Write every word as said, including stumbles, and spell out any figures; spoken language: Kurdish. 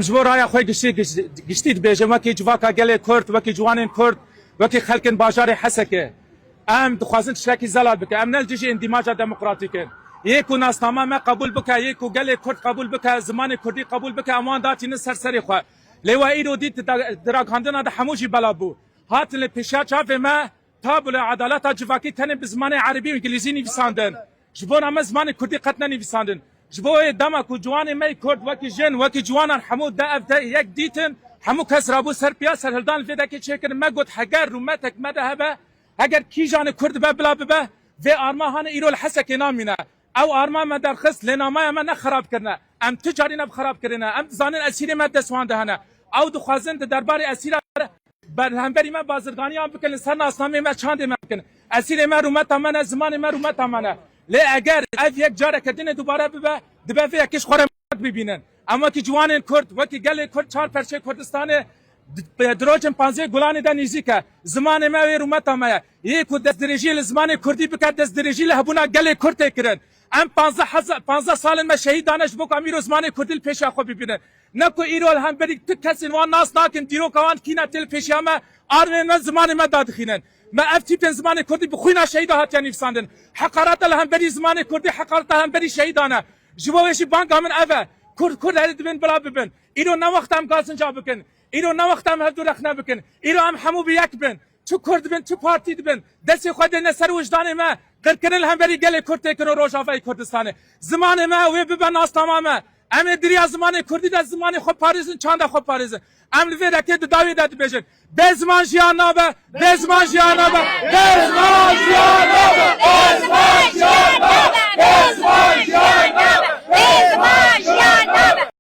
Ji bo raya xwe giştî, giş-, giştî dibêjim, wekî civaka gelê Kurd, wekî ciwanên Kurd, wekî xelkên bajarê Hesekê. Em dixwazin tiştekî zelal bikin. Em ne li dijî îndîmaca demokratîk in. Yê ku nasnama me qebûl bike, yê ku gelê Kurd qebûl bike, zimanê Kurdî qebûl bike, em wan datînin ser serê xwe. Lê we îro dît di da-, di raghandina de hemû jî belav bû. Hatin li pêşiya çavê me tabûle edaleta civakî tenê bi zimanê erebî û îngilîzî nivîsandin. Ji bona me zimanê Kurdî qet nenivîsandin. Ji bo wê dema ku ciwanê me yê Kurd wekî jin, wekî ciwanan hemû de ev de yek dîtin, hemû kes rabû ser piya serhildan li vê dekê çêkirin. Me got heger rûmetek me de hebe, heger kîjanê Kurd be bila bibe, vê arma hane îro li Hesekê namîne. Ew arma me derxist, lê namaya me ne xerab kirine. Em tu carî ne bi xerab kirine. Em dizanin esîrê me dest wan de hene. Ew dixwazin di derbarê esîra Ber-, hemberî me bazirganiyan bikin, li ser nasnameyê me çandê me bikin. Esîrê me rûmeta me ne, zimanê me rûmeta me ne. Lê eger ev yek careke dinê dubare bibe, dibe vê yekê ji xwe re bibînin. Em wekî ciwanên Kurd, wekî gelê Kurd çar perçeyê Kurdistanê di-, dirocên panzdeh Gulanê de nêzîk e. Zimanê me wê rûmeta me ye. Yê ku destdirêjiyê li zimanê Kurdî bike, destdirêjî li hebûna gelê Kurd tê kirin. Em panzdeh heza-, panzdeh salên me şehîd dane ji bo ku em îro zimanê Kurdî li pêşiya xwe bibînin. Ne ku îro li hemberî tu kesên wan nas nakin, dîroka wan kî ne tê li pêşiya me, armên me zimanê me dadixînin. Me ev tîpên zimanê Kurdî bi xwîna şehîda hatiye nivîsandin. Heqareta li hemberî zimanê Kurdî, heqareta hemberî şehîdan e. Ji bo wê jî banga min ev e. Kurd, Kurd herî dibin bila bibin. Îro ne wexta em gazinca bikin. Îro ne wexta em hevdu rexne bikin. Îro em hemû bi yek bin. Çi Kurd bin, çi partî dibin, destê xwe dêne ser wijdanê me, qirkirin li hemberî gelê Kurd tê kirin Rojavayê Kurdistanê. Zimanê me wê bibe nasnama me. Em ê di riya zimanê Kurdî de zimanê xwe parêzin, çanda xwe parêzin. Em li vê dekê di dawiyê de dibêjin. Bê ziman jiyan nabe, bê ziman jiyan nabe, bê ziman jiyan nabe, bê ziman jiyan nabe, bê ziman jiyan nabe, bê ziman jiyan